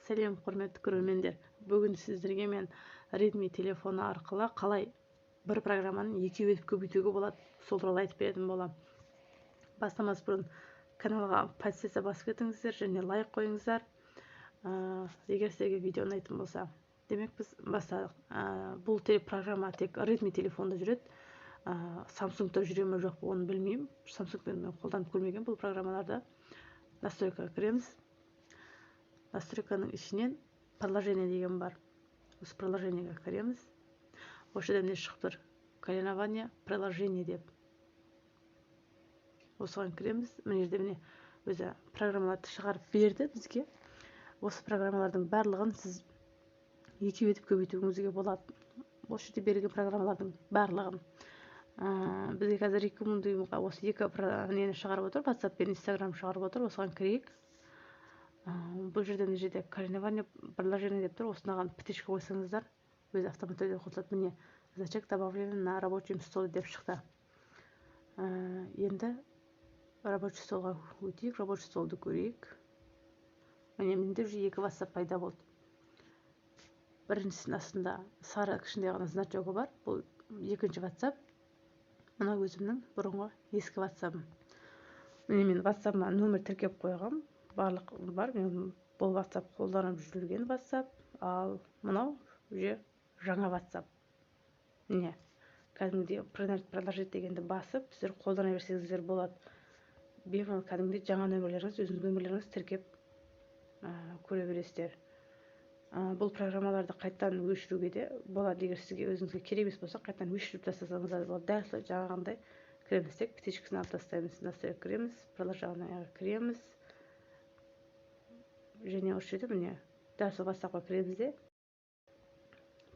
Сәлем, құрметті көрермендер! Бүгін сіздерге мен Redmi телефоны арқылы қалай бір программаны екеу етіп көбейтуге болады, сол туралы айтып беретін боламын. Бастамас бұрын каналға подписаться басып кетіңіздер және лайк қойыңыздар, егер сіздерге видео ұнайтын болса. Демек, біз бастадық. Бұл программа тек Redmi телефонда жүреді. Samsung'да жүре ме, жоқ па, оны білмеймін. Samsung'пен мен қолданып көрмеген бұл программаларды. Настройкаға кіреміз. Настройканың ішінен приложение деген бар. Осы приложениеге кіреміз. Осы жерде міне шығып тұр: «Клонирование приложение» деп. Осыған кіреміз. Мына жерде, міне, өзі программаларды шығарып берді бізге. Осы программалардың барлығын сіз екеу етіп көбейтуіңізге болады. Осы жерде берілген программалардың барлығын. Бізге қазір рекомендуем осы екі нені шығарып отыр, WhatsApp пен Instagram шығарып отыр. Осыған кірейік. Бұл жерде, мына жерде «Клонирование приложение» деп тұр. Осынаған птичка қойсаңыздар, өзі автоматты түрде қосылады. Міне, «Значок добавлен на рабочем столе» деп шықты. Енді рабочий столға өтейік, рабочий столды көрейік. Міне, менде уже екі WhatsApp пайда болды. Біріншісінің астында сары кішкентай ғана значогы бар, бұл екінші WhatsApp. Мынау өзімнің бұрынғы ескі WhatsApp'ым. Міне, мен WhatsApp'ыма нөмір тіркеп қойғам, барлық бар. Мен бұл WhatsApp қолданып жүрген WhatsApp, ал мынау уже жаңа WhatsApp. Міне, кәдімгідей «Продолжить» дегенді басып, сіздер қолдана берсеңіздер болады бемалал. Кәдімгідей жаңа нөмірлеріңіз, өзіңіздің нөмірлеріңіз тіркеп, көре бересіздер. Бұл программаларды қайтадан өшіруге де болады. Егер сізге, өзіңізге керек емес болса, қайтадан өшіріп тастасаңыздар болады. Дәл солай жаңағындай кіреміз, тек птичкасын алып тастаймыз. Настройка кіреміз, приложениеға кіреміз және осы жерде, міне, дәл сол WhatsAppқа кіреміз де,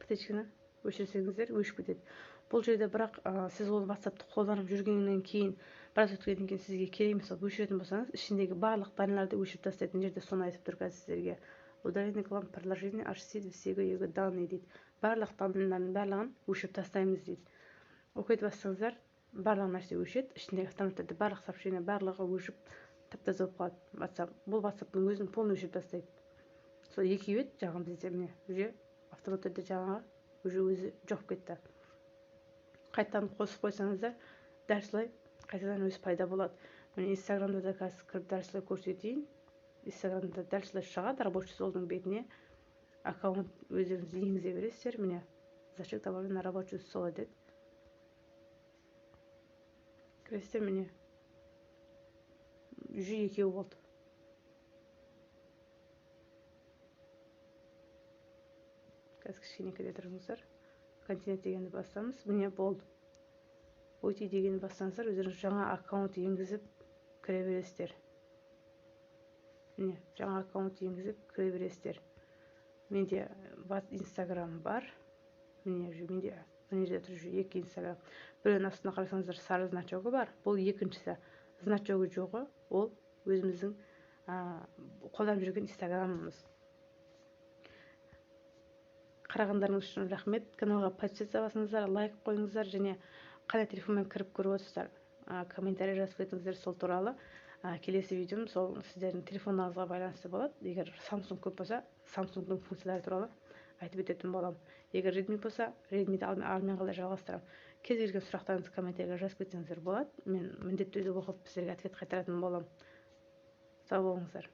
птичканы өшірсеңіздер, өшіп кетеді. Бұл жерде бірақ сіз ол WhatsAppты қолданып жүргеннен кейін, біраз өткеннен кейін сізге керек емес болып өшіретін болсаңыз, ішіндегі барлық данныйларды өшіріп тастайды. Мына жерде соны айтып тұр қазір сіздерге: «Удаление клон приложение очистит все его данные» дейді. Барлық данныйлардың барлығын өшіріп тастаймыз дейді. «Окей» бассаңыздар, барлық нәрсе өшеді. Ішіндегі автоматты түрде барлық сообщение, барлығы өшіп, тап таза болып қалады WhatsApp. Бұл WhatsAppтың өзін полный өшіріп тастайды. Сол екеуі еді жаңағы бізде. Міне, уже автоматты түрде жаңағы уже өзі жоқ кетті. Қайтадан қосып қойсаңыздар, дәл солай қайтадан өзі пайда болады. Міне, Инстаграмда да қазір кіріп, дәл солай көрсетейін. Инстаграмда дәл солай шығады. Рабочий столдың бетіне аккаунт өздеріңіз енгізе бересіздер. Міне, «Значок добавлен на рабочий стол» деді. Кіресіздер, міне, уже екеу болды. Қазір кішкене кіре тұрыңыздар. «Контент» дегенді басамыз. Міне, болды. «Войти» дегенді бассаңыздар, өздеріңіз жаңа аккаунт енгізіп кіре бересіздер. Міне, жаңа аккаунт енгізіп кіре бересіздер. Менде Инстаграм бар. Міне, уже менде мына жерде тұр уже екі Инстаграм. Біреуінің астына қарасаңыздар, сары значогы бар, бұл екіншісі. Значогы жоғы ол өзіміздің қолданып жүрген Инстаграмымыз. Қарағандарыңыз үшін рахмет. Каналға подписаться басыңыздар, лайк қойыңыздар және қандай телефонмен кіріп көріп отырсыздар, комментарий жазып кетіңіздер сол туралы. Келесі видеом сол сіздердің телефондарыңызға байланысты болады. Егер Samsung көп болса, Samsungтың функциялары туралы айтып өтетін боламын. Егер Redmi болса, Redmiді армен қалай жалғастырамын. Кез келген сұрақтарыңызды комментарийге жазып кетсеңіздер болады. Мен міндетті түрде оқып, сіздерге ответ қайтаратын боламын. Сау болыңыздар.